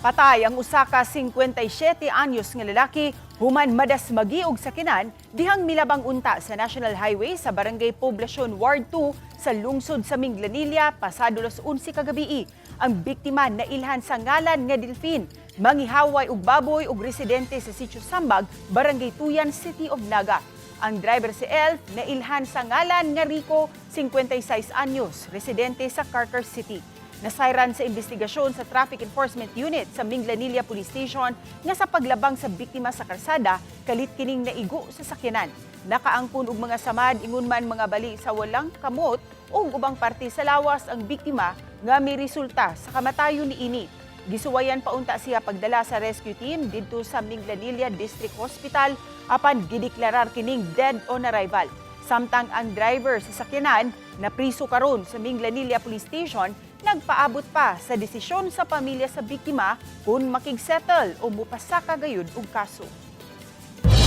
Patay ang usa ka 57 anyos nga lalaki human madasmagi og sakyanan dihang milabang unta sa National Highway sa Barangay Poblacion, Ward 2 sa lungsod sa Minglanilla pasado alas 11 kagabii. Ang biktima nailhan sa ngalan nga Delfin, mangihaway og baboy ug residente sa Sitio Sambag, Barangay Tuyan, City of Naga. Ang driver si Elf nailhan sa ngalan nga Rico, 56 anyos, residente sa Carcar City. Nasayran sa investigasyon sa Traffic Enforcement Unit sa Minglanilla Police Station nga sa paglabang sa biktima sa karsada, kalit kining naigo sa sakyanan. Nakaangkon og mga samad ingon man mga bali sa walang kamot ug ubang parte sa lawas ang biktima nga miresulta sa kamatayon niini. Gisuwayan pa unta siya pagdala sa rescue team didto sa Minglanilla District Hospital apan gideklarar kining dead on arrival. Samtang ang driver sa sakyanan na priso karon sa Minglanilla Police Station, nagpaabot pa sa desisyon sa pamilya sa biktima kung makigsettle o mupasaka gayud og kaso.